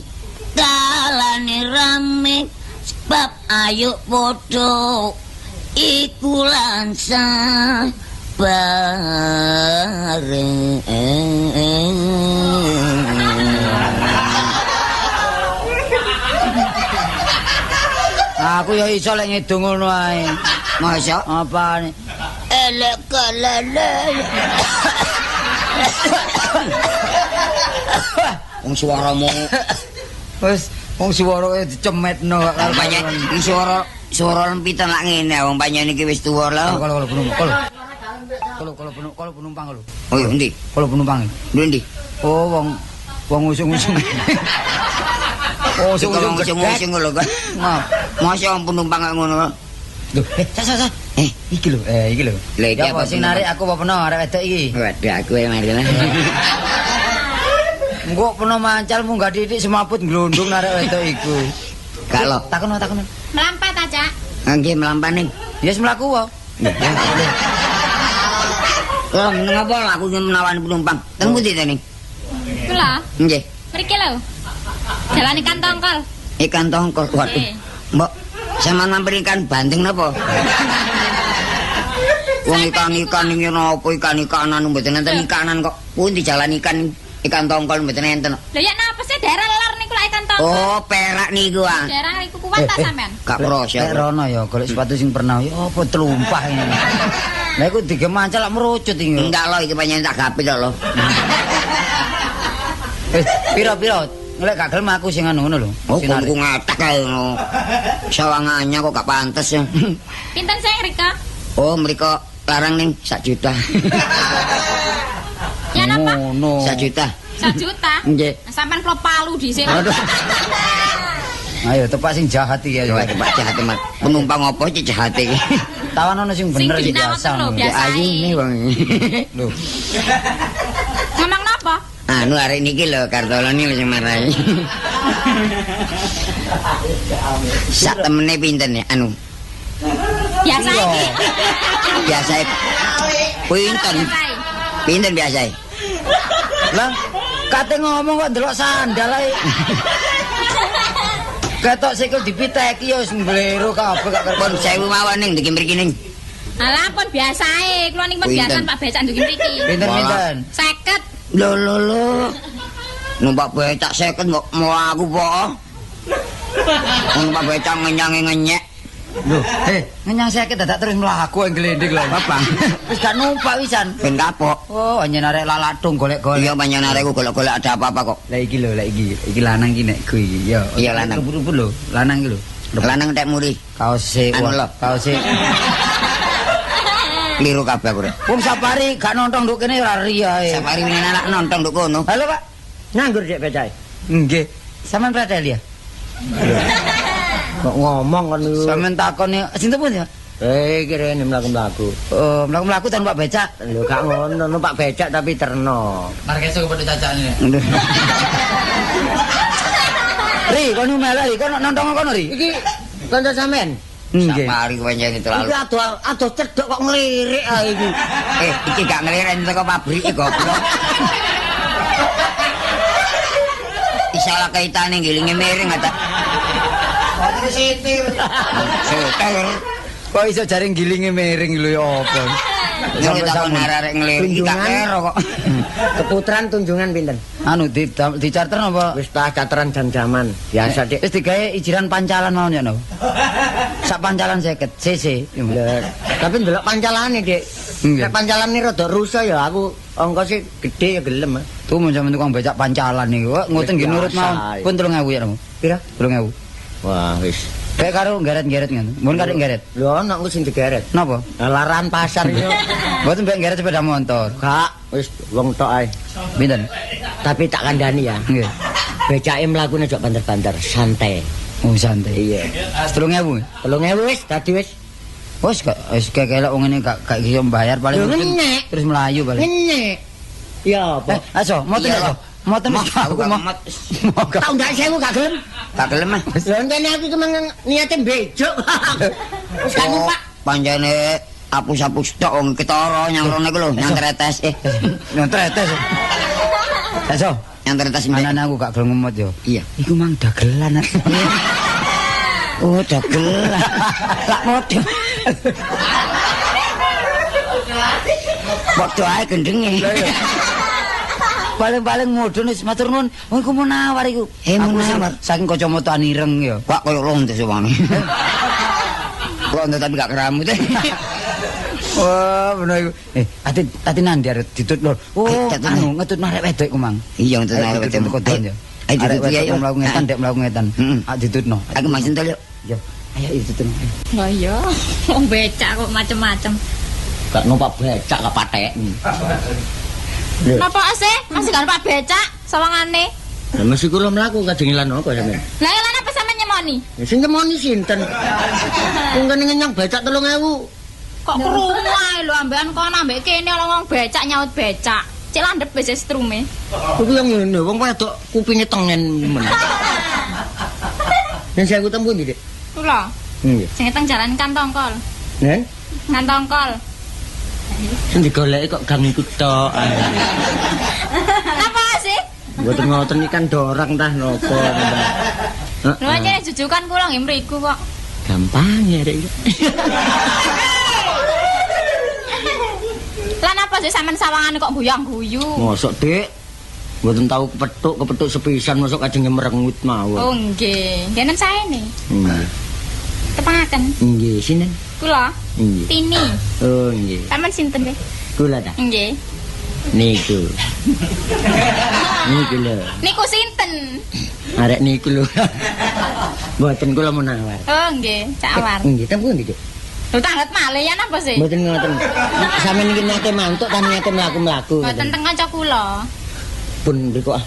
kalane rame, sebab ayo padha iku lansa bareng. Aku ya iso lek ngidung ngono ae. Masa apane? Elek kalane. Wong suaramu wis wong suwara dicemetno kok banyak suara suara lempitan lak ngene wong panjenengan iki wis tuwa lho. Kalau penumpang. Kalau penumpang lho. Oh iya endi? Kalau penumpang. Endi? Oh wong wong usung-usung. Oh usung-usung lho kok. Masa wong penumpang kok ngono. Lho, sa. Iki lho, iki lho. Lha iki apa sing narik aku apa peno arek wedok iki? Waduh aku e mari. Engko peno mancal munggah titik semaput glondong arek wedok iku. Gak lho, takono. Mlampat ta, Cak? Nggih, mlampat ning. Ya wis mlaku wae. Lho, ngapa lho aku menawani penumpang? Teng pundi ta ning? Kula. Nggih. Mriki lho. Jalan ikan tongkol. Ikan tongkol. Waduh. Mbok sampean mampir ikan bandeng napa? Wong ikan-ikan iki napa ikan-ikanan mboten enten ikanan kok. Pundi jalan ikan ikan tongkol mboten enten. Lho ya napa sih daerah lor niku lak ikan tongkol. Oh, perak niku ah. Daerah iku kuat ta sampean? Gak kroso. Lek rono ya golek sepatu sing pernah ya apa tlumpah ini. Lah iku digemancal lak merucut iki. Enggak lho iki panjenengan tak gapit lho. Piro-piro lek gak gelem aku sing anu ngono lho. Oh, ku ngatak kae ngono. Sawangannya kok gak pantes ya. Pinten sing mriko? Oh, mriko larang ning 1 juta. Ya napa? Ngono. 1 juta. 1 juta. Nggih. Sampeyan kula palu dhisik. Aduh. Ayo tepak sing jahat iki ayo. Tepak jahat teman. Penumpang opo iki jahat iki? Tawan ono sing bener iki biasa. Ayu nih wong. Lho. Ngomong napa? Anu arek niki lho Kartolo niki sing marai. Sak temene pinten ya anu? Biasa iki. Biasa. Pinten? Pinten biasa? Lah kate ngomong kok ndelok sandal ae. Ketok sikil dipiteki ya wis mblero kabeh gak pun 1000 mawon ning ndugi mriki ning. Alah pun biasae, kula ning pun biasa Pak becak ndugi mriki. Pinten-pinten? 50. Lho lho lho. Numpak becak 50 kok mau aku po. Numpak becak ngenyange ngenyek. Lho, ngenyang 50 dadak terus mlaku glending lho, Bapak. Wis gak numpak wisan. Ben kapok. Oh, hanya arek laladung golek-golek. Iya, pancen arekku golek-golek ada apa-apa kok. Lah iki lho, lah iki. Iki lanang iki nek ku iki. Ya, iya lanang. Rumput-rumput lho, lanang iki lho. Lanang tek muri. Kaose anu lho, kaose. Kliru kabeh aku rek. Wong Safari gak nontong nduk kene ora ri ae. Safari wingi anak nontong nduk kono. Halo, Pak. Nganggur dek becake. Nggih. Sampeyan preteli ya? Kok ngomong kon niku. Sampeyan takone sinten pun ya? Iki rene mlaku-mlaku. Oh, mlaku-mlaku ta numpak becak. Lho gak ngono, numpak becak tapi terno. Markeso kepethuk cacane. Ri, kon melok ri, kon nontong kono ri. Iki kanca sampean. Nggih. Safari kowe nyanyi terlalu. Iki adoh cedhok kok nglirik ae iki. Iki gak nglirik teko pabrik goblok. Salah kaitane ngilinge miring ta. Sitir. Sitir. Kok iso jaring gilinge miring lho ya apa? Sampe takon arek nglirik gak kero kok. Keputran tunjungan pinten? Anu di charter napa? Wis ta charteran jam-jaman. Biasa Dik. Wis digawe ijiran pancalan mawon ya no. Sak pancalan 50 cc. Tapi ndelok pancalane, Dik. Nek pancalane rada rusak ya aku ongkose gede ya gelem. Tuh mun sampean tukang becak pancalan niku kok ngoten nggih nurut mawon. Pun 3000 ya, Romo. Pira? 3000. Wah, wis. Kayak karo geret-geret ngono. Mun karek geret. Lho ana ku sing digeret. Napa? Laran pasar yo. Mboten mbek geret sepeda motor. Gak, wis wong tok ae. Pinten? Tapi tak kandhani ya. Nggih. Becake mlakune jok banter-banter, santai. Oh, santai. Iya. 3000. 3000 wis dadi wis. Wis gak wis kekelek wong ngene gak iso mbayar paling terus melayu paling. Ngenyek. Ya apa? Aso, moten aso. Moten aku mau. Tak ndak 1000 gak gelem. Gak gelem ah. Lha entene aku iki mang niate mbejuk. Wis gak numpak. Pancene apus-apus tok wong ketara nyang rono iku lho, nyang tretes. Nyang tretes. Aso, nyang tretes mbek. Anane aku gak gelem ngemot yo. Iya. Iku mang dagelan. Oh, dagelan. Lak modho. Padha ae gendenge. Paling-paling mudhun wis matur nuwun. Oh iku munawar iku. Munawar. Saking kacamata ireng ya. Pak koyo lonte sewani. Lonte tapi gak keramut. Wah, bener iku. Ati nandi arep ditut lho. Oh, anu ngetutno arek wedok iku mang. Iya, ngetutno arek wedok. Ayo ditut ya mlaku ngetan, dek mlaku ngetan. Ah ditutno. Aku mang sentul yuk. Yo. Ayo ditutno. Lah iya, wong becak kok macem-macem. Gak numpak becak gak patek. Napa sih? Masih gak numpak becak sawangane? Lah mesti kula mlaku kajeng lan apa sampean? Lah lan apa sampean nyemoni? Ya sing nyemoni sinten? Wong kene ngenyang becak 3000. Kok krungu ae lho ambekan kono ambek kene ana wong becak nyaut becak. Cek landhep wis strume. Kuwi yang ngene wong wedok kupinge tengen men. Yen saya ketemu ndi, Dik? Kula. Nggih. Sing teng jalan Kantongkol. Nen? Kantongkol. Sing digoleki kok gang iku tok. Napa sih? Mboten ngoten iki kan dorang tah napa. Lho aja jujukan kula nggih mriku kok. Gampang ya rek. Lah napa sih sampean sawangane kok guyang-guyu? Mosok, Dik. Mboten tau kepethuk sepisan mosok kajenge merengut mawon. Oh nggih. Ngenen saene. Nggih. Tepangaken. Nggih, sinten? Kula. Nggih. Tini. Oh, nggih. Sampeyan sinten nggih? Kula ta. Nggih. Niku. Niku lho. Niku sinten? Arek niku lho. Mboten kula menawar. Oh nggih, Cak Awar. Nggih, teng pundi, Dik? Lho tanglet malih ya napa sih? Mboten ngoten. Sampeyan iki niate mantuk ta niate mlaku-mlaku. Mboten teng kanca kula. Pun mriku ah.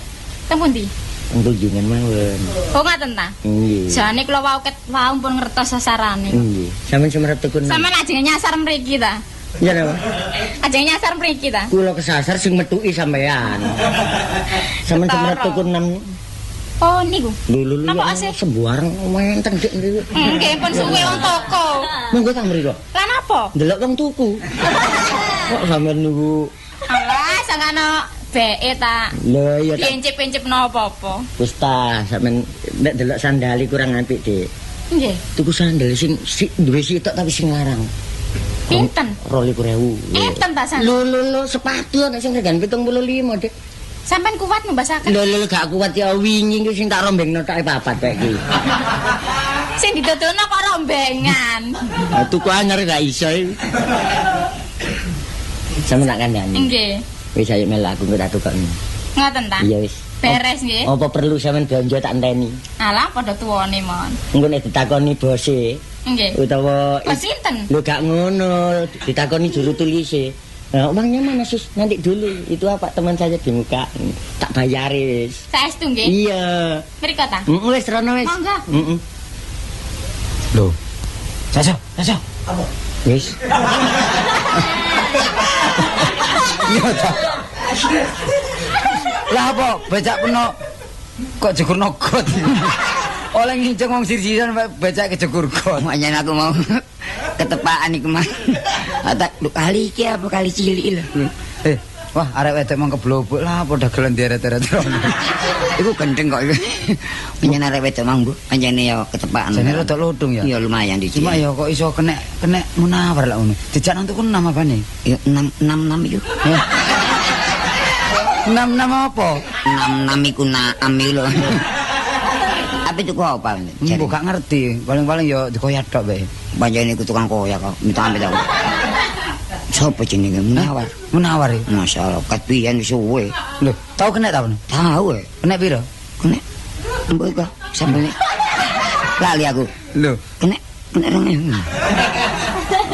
Teng pundi? Teng Tunjungan mawon. Oh ngaten ta? Nggih. Jane kula wau ket wau pun ngertos sasarane. Nggih. Sampeyan sumerep tuku. Sampeyan ajenge nyasar mriki ta? Iya napa? Ajenge nyasar mriki ta? Kula kesasar sing metuki sampeyan. Sampeyan sumerep tuku 6. Oh niku. Lho lho lho. Sembarang wonten dik mriku. Nggih pun suwe wong toko. Monggo ta mriku. Lah napa? Ndelok wong tuku. Kok sampeyan niku. Alah sangano beke ta. Lho iya ta. Pincip-pincip napa apa. Wis ta sampeyan nek delok sandali kurang apik, Dik. Nggih. Tuku sandal sing duwe sitok tapi sing larang. Pinten? 22.000. Enten ta sandal? Lho lho lho sepatu ana sing regane 75, Dik. Sampeyan kuat numbasaken? Lho lho gak kuat ya wingi ku sing tak rombengno tok papat kok iki. Sing didodolno kok rombengan. Ha tuku anyar gak iso iki. Sampeyan tak kandhani. Nggih. Wis ayo melu aku engko tak tukokne. Ngoten ta? Iya wis. Beres nggih. Apa perlu sampeyan blanja tak enteni? Alah padha tuwane mon. Engko nek ditakoni bose. Nggih. Utawa bos sinten? Lho gak ngono, ditakoni juru tulise. Nah, uangnya mana sus? Nanti dulu. Itu apa teman saya di muka. Tak bayar wis. Saestu nggih? Iya. Mriko ta? Wis rono wis. Monggo. Heeh. Lho. Saso, saso. Apa? Wis. Iya ta. Lah apa becak peno kok jegur got. Oleh nginceng wong sir-siran becak kejegur got. Makanya aku mau ketepaan iku mah. Tak kali iki apa kali cilik lho. Wah arek wedok mong keblobok lah apa dagelan dieret-eret rono. Iku gendeng kok iku. Pancen arek wedok mang, Bu. Pancene ya ketepaan. Jane rada lutung ya. Iya lumayan dicik. Cuma ya kok iso kenek munawar lak ngono. Dijak nang tuku 6 apane? Ya 6 6 6 iku. 6 6 apa? 6 6 iku naam iku lho. Tapi tuku apa? Mbok gak ngerti. Paling-paling ya dikoyak tok bae. Pancen iku tukang koyak kok. Minta amit aku. Sopo jenenge Munawar? Munawar iki. Masyaallah, kat biyen wis suwe. Lho, tau kena ta ngono? Tau e. Kena piro? Kena. Mbok iku sambene. Lali aku. Lho, kena 2000.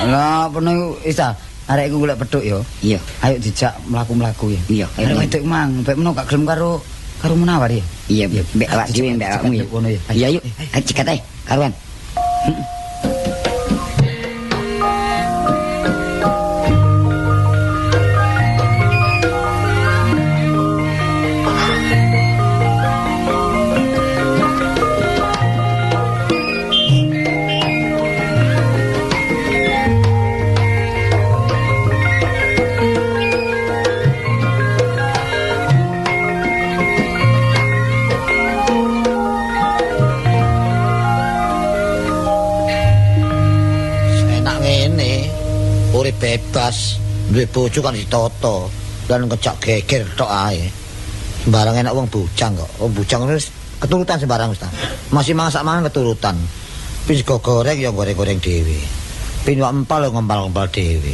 Lah, peno iku wis ta. Arek iku golek petuk ya. Iya. Ayo dijak mlaku-mlaku ya. Iya, arek wedok mang, mbek meno gak gelem karo Munawar ya. Iya, mbek awak dhewe mbek awakmu ya. Iya, yuk. Ayo cekat ae, karuan. Bebas duwe bojo kan ditata lan ngejak geger tok ae. Sembarang enak wong bujang kok. Wong bujang wis keturutan sembarang wis ta. Masih masak mangan keturutan. Pin sego goreng ya goreng-goreng dhewe. Pin wak empal ya ngempal-ngempal dhewe.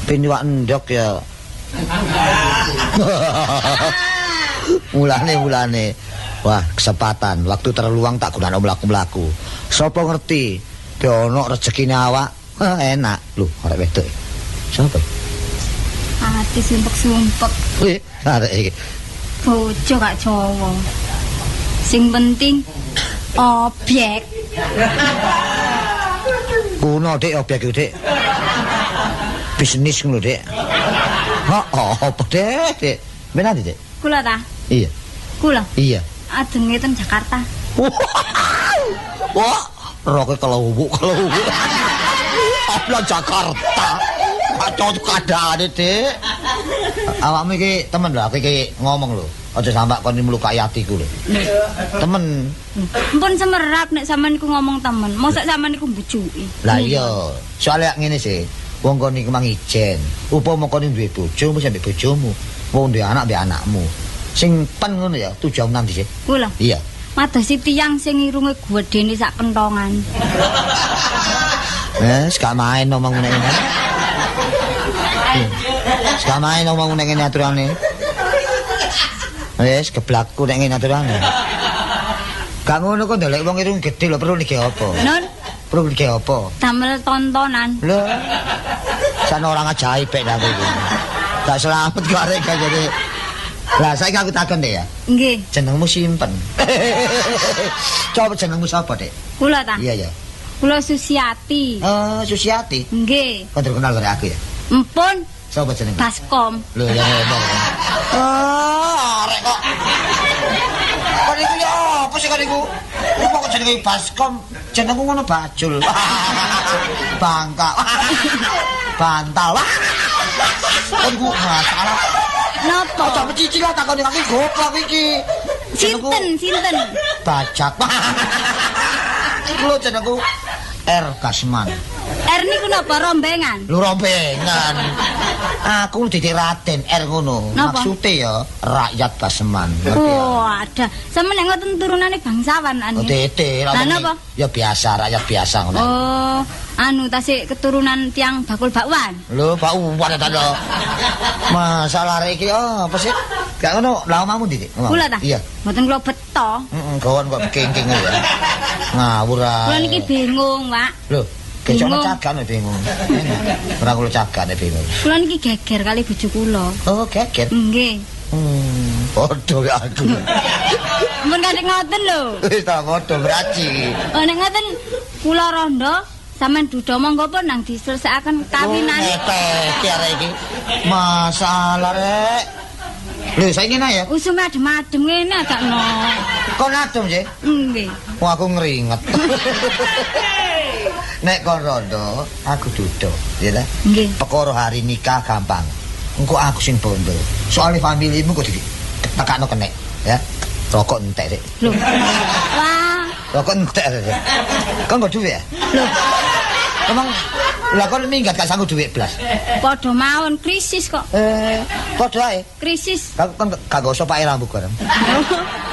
Pin wak endok ya mulane. Wah, kesempatan waktu terluang tak gunakno mlaku-mlaku. Sopo ngerti ono rezekine awak. Enak lho arek wedok. Sapa? Ati sumpek-sumpek. Wih, arek iki. Bojo gak Jawa. Sing penting objek. Kuno Dik objek iku, Dik. Bisnis ngono, Dik. Heeh, apa Dik, Dik? Ben nanti, Dik? Kula ta? Iya. Kula? Iya. Adenge ten Jakarta. Wah, roke kelewuk. Apa Jakarta? Kacau keadaane, Dik. Awakmu iki temen lho, aku iki ngomong lho. Aja sampak kon mlukai atiku lho. Temen. Mpun semerap nek sampean iku ngomong temen. Mosok sampean iku mbujuki. Lah iya, soalé ngene sih. Wong kon iku mang ijen. Upama kon duwe bojo mesti ambek bojomu. Wong duwe anak ambek anakmu. Sing pen ngono ya, tujuan nanti sih. Kula. Iya. Madosi tiyang sing irunge gedene sak kentongan. Wes gak main ngomong ngene iki. Gak main ngomong nek ngene aturane. Wes geblakku nek ngene aturane. Gak ngono kok ndelek wong irung gedhe lho perlu niki apa? Nun, perlu niki apa? Damel tontonan. Lho. Jan orang ajaib nek aku iki. Gak selamat kok arek gak jadi. Lah saiki aku takon deh ya. Nggih. Jenengmu simpen. Coba jenengmu sapa, Dek? Kula ta? Iya, iya. Kula Susiati. Oh, Susiati. Nggih. Kau terkenal karo aku ya? Empun. Sapa jenengmu? Baskom. Lho, ya ngomong. Ah, arek kok. Kon iku ya apa sih kon iku? Iku kok jenenge Baskom, jenengku ngono bajul. Bangka. Bantal. Kon ku masalah. Napa? Aja pecicil lah takoni aku goblok iki. Sinten, sinten? Bajak. Iku lho jenengku R Gasman. R niku napa rombengan? Lho rombengan. Aku didik Raden R ngono. Maksude ya rakyat Baseman. Oh, ada. Sampe nek ngoten turunane bangsawan anu. Oh, tete. Lah napa? Ya biasa, rakyat biasa ngono. Oh, anu tasik keturunan tiang bakul bakwan. Lho, bakwan ta lho. Masalah arek iki apa sih? Gak ngono, lah omahmu ndi, Dik? Kula ta? Iya. Mboten kula beto. Heeh, gawon kok kengking ya. Ngawur ae. Kula niki bingung, Pak. Lho, kecok cagak nek bingung. Ora kula cagak nek bingung. Kula niki geger kali bojo kula. Oh, geger. Nggih. Padha kaya aku. Mun kadek ngoten lho. Wis ta padha beraci. Oh, nek ngoten kula rondo sampean duda monggo pun nang diselesaken kawinane. Oh, arek iki. Masalah rek. Lho, saiki ngene ya. Usume adem-adem ngene agakno. Kon adem sih? Nggih. Wah, aku ngeringet. Nek kon rondo, aku duda, ya ta? Nggih. Perkara hari nikah gampang. Engko aku sing bondo. Soale familimu kok ditekakno kenek, ya. Rokok entek, Dik. Lho. Wah. Rokok entek, Dik. Kon nggo dhuwit ya? Lho. Emang lah kon minggat gak sanggup dhuwit blas. Padha mawon krisis kok. Padha ae. Krisis. Kon gak nggo sopake rambut bareng.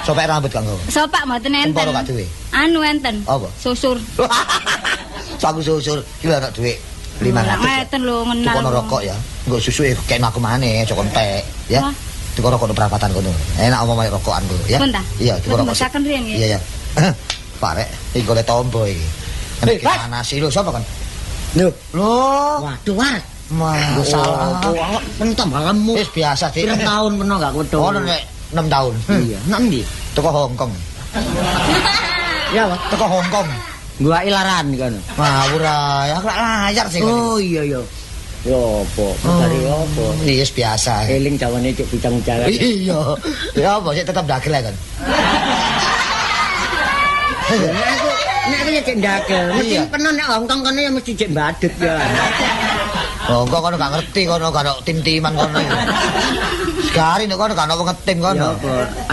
Sopake rambut gak nggo. Sopak mboten enten. Semporo gak duwe. Anu enten. Apa? Susur. Saku susur iki lho ana dhuwit 500. Ngeten lho ngenal. Tukono rokok ya. Nggo susuke kekno aku maneh aja entek ya. Tuku rokok nang perapatan kono. Enak omong rokokan kono ya. Iya, tuku rokok. Iya, iya. Pak rek, iki golek tombo iki. Nek mana sih lho sapa kon? Lho, lho. Waduh, war. Masalah. Pen tambah lemu. Wis biasa, Dik. Pirang tahun peno gak kudu. Ono nek 6 tahun. Iya, nang ndi? Teko Hong Kong. Ya, Pak. Teko Hong Kong. Gua ilaran kono. Ngawur ae, aku lak layar sih. Oh iya iya. Ya apa? Dari apa? Iya biasa. Eling jawane cuk bujang-bujangan. Iya. Ya apa sik tetep ndagel kan. Nek aku ya cek ndagel. Mesti peno nek Hongkong kono ya mesti cek badut ya. Hongkong kono gak ngerti kono gak ono tim-timan kono. Sekali nek kono gak ono wong ngetim kono.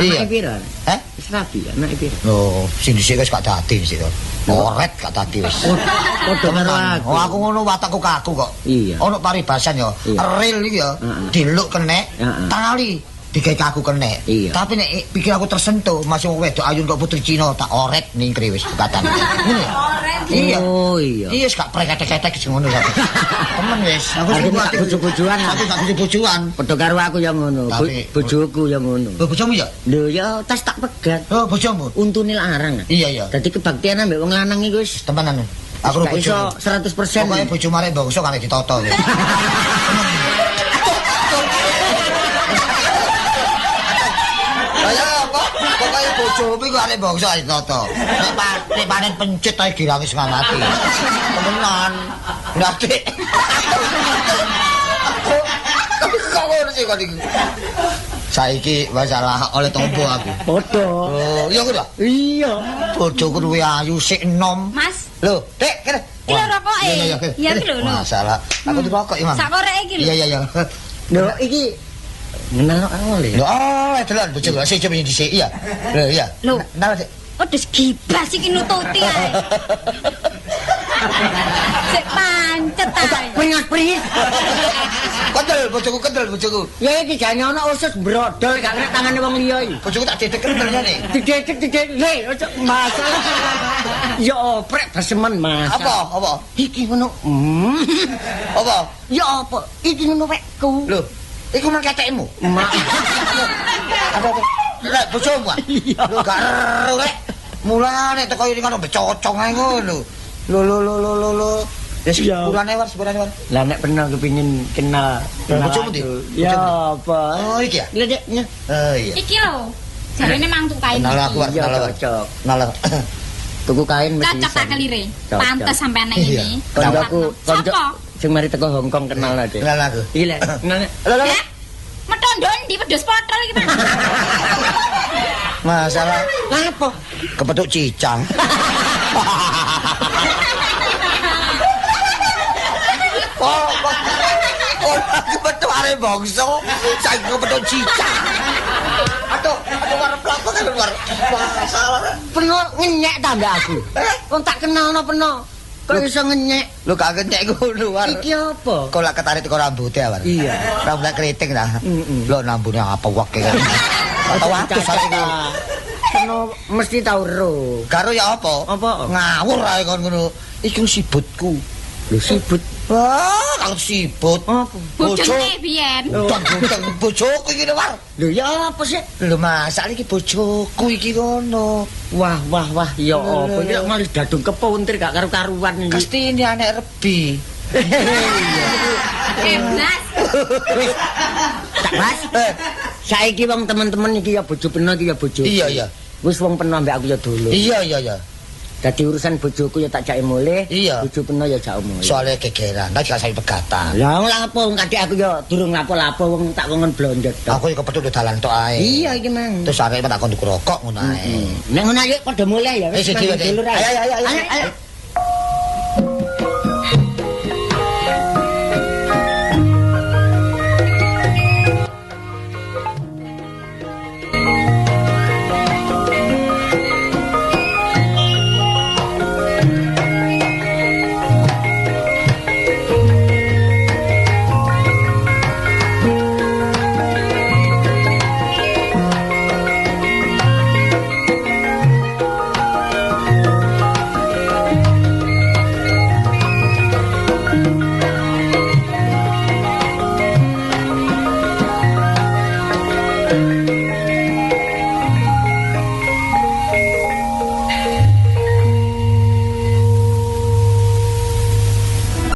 Iya. Anake pira? Heh? Wis rabi anake pira? Lho, sing dhisik wis gak dadi sik to. Oret gak dadi wis. Padha karo aku. Oh, aku ngono watakku kaku kok. Iya. Ono paribasan ya. Real iki ya. Diluk kenek, tali digawe kaku kenek. Tapi nek pikir aku tersentuh, masih wong wedok ayun kok putri Cina tak oret ningkri wis bukatan. Ngono ya? Iya. Oh iya. Iya wis gak prek-ketek sing ngono ya. Temen wis. Aku sing bojo-bojoan. Aku gak bojo-bojoan. Padha karo aku ya ngono. Bojoku ya ngono. Lho bojomu ya? Lho ya tas tak pegat. Oh bojomu. Untune larang. Iya iya. Dadi kebaktian ambek wong lanang iku wis temenan. Aku bojo iso 100%. Pokoke bojo mare bangsa kare ditata. Pokoke bojomu iku arek bangsa ditata. Nek panen pencet ae girangi setengah mati. Temenan. Lah Dik. Kok ngono sih kok iki? Saiki masalah oleh tombo aku. Padha. Oh, iya kuwi ta? Iya. Bojoku luwih ayu sik enom. Mas. Lho, Dik, kene. Iki lho rokoke. Iya, iya iki lho. Masalah. Aku dirokok iki, Mang. Sak koreke iki lho. Iya, iya, iya. Lho, iki ngenal kok oleh. Lho, oh, delok bojoku sik coba dhisik iya. Lho, iya. Lho. Kenal, Dik. Oh, dus gibas iki nututi ae. Sik pancet ae. Pringas-pringis. Kendel bojoku, kendel bojoku. Ya iki jane ana usus brodol gak kena tangane wong liya iki. Bojoku tak dedek kendel ngene. Didedek didedek. Le, ojo masalah. Ya oprek basemen, Mas. Apa? Apa? Iki ngono. Apa? Ya apa? Iki ngono wekku. Lho, iku nang ketekmu. Mak. Apa? Lek bojomu. Lho gak ero rek. Mulane teko iki ngono becocong ae ngono. Lho lho lho lho lho. Wis sepurane war, sepurane war. Lah nek pernah kepingin kenal Bojomu ndi? Ya apa? Oh iki ya. Lah Dek, ya. Oh iya. Iki lho. Jarene mang tuku kain. Kenal aku war, Iya, kenal war. cocok. Kenal. Tuku kain mesti. Cocok tak kelire. Cocok. Pantes sampean nek Iya. ini. Koncoku, konco Sapa? sing mari teko Hong Kong kenal aja. Kenal aku. Iki lek, kenal. Lho lho. Eh? Metondon di wedhus potol iki, Pak. Masalah Lah apa? kepethuk cicang. Oh, oh, kepethuk arek bangsa, saiki kepethuk cicang. Aduh, aduh warep lapo kan war. Masalah. Peno ngenyek ta mbak aku. Wong tak kenalno peno. Kok iso ngenyek? Lho gak ngenyek ngono war. Iki apa? Kok lak ketarik teko rambute war. Iya. Rambut keriting ta. Mm-mm. Lho nambune apa weke kan. Atau atus arek iki. Peno mesti tau ro. Karo ya apa? Apa? Ngawur ae kon ngono. Iku sibutku. Lho sibut. Wah, kalau sibut. Apa? Bojone biyen. Utang-utang bojoku iki lho, War. Lho ya apa sih? Lho masak iki bojoku iki ngono. Wah wah wah ya Lho, apa lho, iki lho. malah dadung kepuntir gak karu-karuan iki. Kestine anak rebi. Bebas. Wis. Tak bahas. Saiki wong temen-temen iki ya bojo peno iki ya bojo. Iya, iya. Wis wong peno ambek aku ya dulu. Iya iya iya. Dadi urusan bojoku ya tak jake mulih, Iya. bojo peno ya jak mulih. Soale gegeran, tak gak sapi pegatan. Lah wong lha apa wong kadek aku ya durung lapo-lapo wong tak kongon blonjo tok. Aku ya kepethuk di dalan tok ae. Iya iki mang. Terus arek tak kon tuku rokok ngono ae. Nek ngono ayo padha mulih ya Wis, iki, manggon wis. dulur ae. Ayo, ayo, ayo. Ayo, ayo.